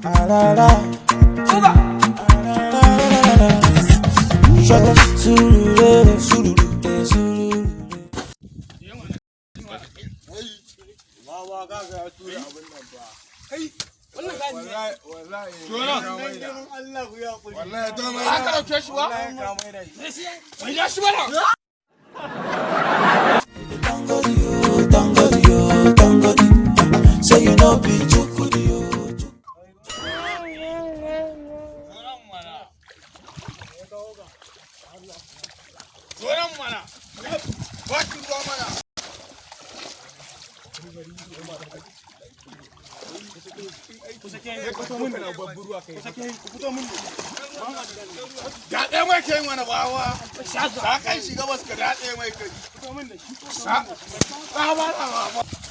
Arara. Shut sururere, sururu, sururu. Wawa kaga ya tura abin nan ba. Kai, wannan gani ne. Wallahi wallahi. Allah ku ya kuri. Wallahi ta mai. Ka dauke shi ba? Wallahi ka mai da shi. Mai ya shi mana. Thank God you, thank God you, thank God you. Say you no be chukudi yo. Zoran mana. Ba shi ruwa mana. Daɗe mai kai mana bawa. Ka kai shi gabas ka daɗe mai kai. Sa. Ba ba ba.